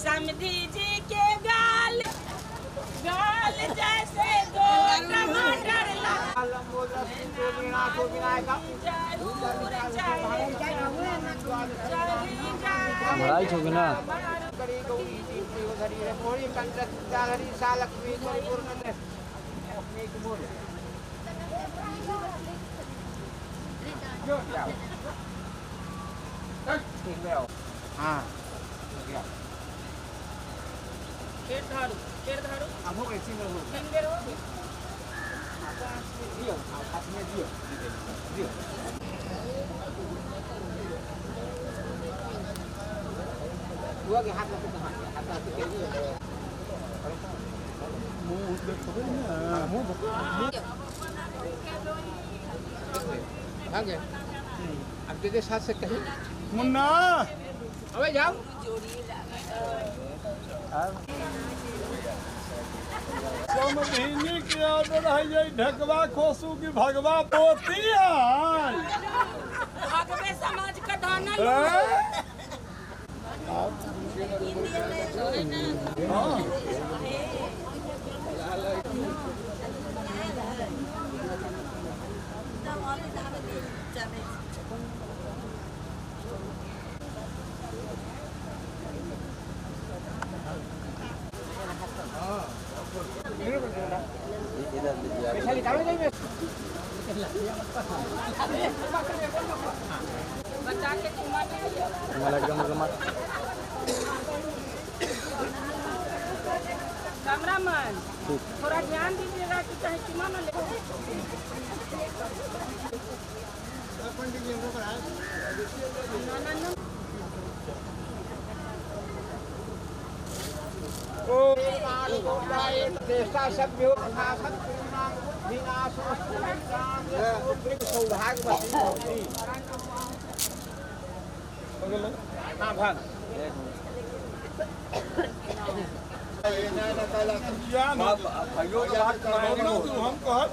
समधी जी के गाल गाल जैसे दो टमाटर लड़ाई हो ना हाँ पेड़ धारू अब हो गई सिंगल हो तीन बेर हो गई दियो हाथ में दियो दियो हुआ के हाथ में कहां हाथ में के दियो मुंह देखबे ना मुंह भागे अब दे साथ से कहीं मुन्ना अबे जाओ समधिनी के ऑर्डर है ये ढकवा खोसू की भगवा पोती है भगवे समाज का दाना हाँ कैमरामैन थोड़ा ध्यान दीजिएगा कि कहीं चुमा न ले। हम कहत